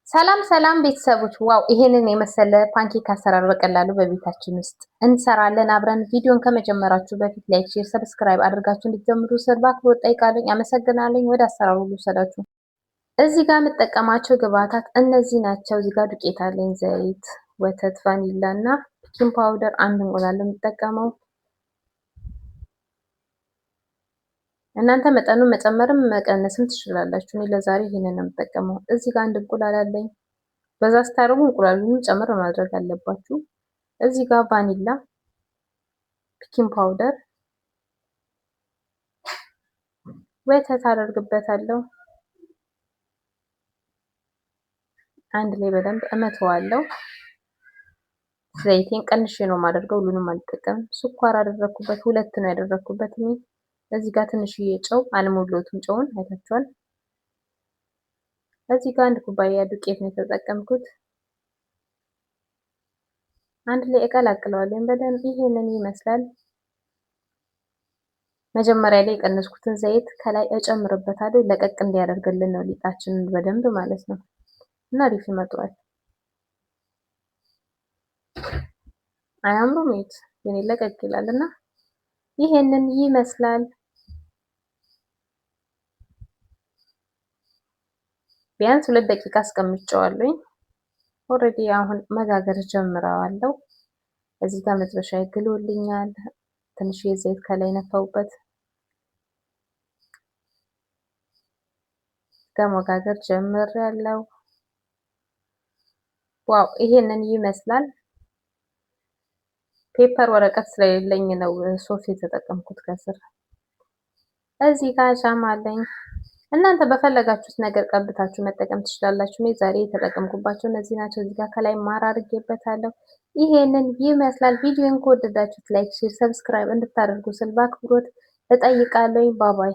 ሰላም ሰላም ቤተሰቦች፣ wow ይሄንን የመሰለ pancake አሰራር በቀላሉ በቤታችን ውስጥ እንሰራለን አብረን። ቪዲዮን ከመጀመራችሁ በፊት like፣ share፣ subscribe አድርጋችሁ እንድትጀምሩ ስል በአክብሮት ጠይቃለሁ። አመሰግናለሁ። ወደ አሰራሩ ልውሰዳችሁ። እዚህ ጋር የምጠቀማቸው ግብአታት እነዚህ ናቸው። እዚህ ጋር ዱቄት አለኝ፣ ዘይት፣ ወተት፣ ቫኒላ እና baking powder፣ አንድ እንቁላል የምጠቀመው። እናንተ መጠኑን መጨመርም መቀነስም ትችላላችሁ። እኔ ለዛሬ ይሄንን ነው የምጠቀመው። እዚህ ጋር አንድ እንቁላል አለኝ። በዛ ስታደርጉ እንቁላሉንም ጨምር ማድረግ አለባችሁ። እዚህ ጋር ቫኒላ፣ baking powder፣ ወተት አደርግበታለሁ። አንድ ላይ በደንብ እመተዋለሁ። ዘይቴን ቀንሼ ነው የማደርገው፣ ሁሉንም አልጠቀምም። ስኳር አደረግኩበት፣ ሁለት ነው ያደረግኩበት እኔ። እዚህ ጋር ትንሽዬ ጨው አልሞላሁትም፣ ጨውን አይታችኋል። እዚህ ጋር አንድ ኩባያ ዱቄት ነው የተጠቀምኩት። አንድ ላይ እቀላቅለዋለሁ በደንብ። ይሄንን ይመስላል። መጀመሪያ ላይ የቀነስኩትን ዘይት ከላይ እጨምርበታለሁ፣ ለቀቅ እንዲያደርግልን ነው ሊጣችንን በደንብ ማለት ነው። እና አሪፍ ይመጣዋል። አያምሩም? የኔ ለቀቅ ይላል እና ይሄንን ይመስላል። ቢያንስ 2 ደቂቃ አስቀምጨዋለሁኝ። Already አሁን መጋገር ጀምረዋለሁ። እዚህ ጋር መጥበሻ ይግሎልኛል። ትንሽ ዘይት ከላይ ነፋውበት። መጋገር ጀምሬያለሁ። Wow ይሄንን ይመስላል። Paper ወረቀት ስለሌለኝ ነው ሶፍት የተጠቀምኩት ከስር። እዚህ ጋር jam አለኝ። እናንተ በፈለጋችሁት ነገር ቀብታችሁ መጠቀም ትችላላችሁ። እኔ ዛሬ የተጠቀምኩባቸው እነዚህ ናቸው። እዚህ ጋር ከላይ ማር አድርጌበታለሁ። ይሄንን ይመስላል። ቪዲዮን ከወደዳችሁት like፣ share፣ subscribe እንድታደርጉ ስል በአክብሮት እጠይቃለሁ። Bye bye።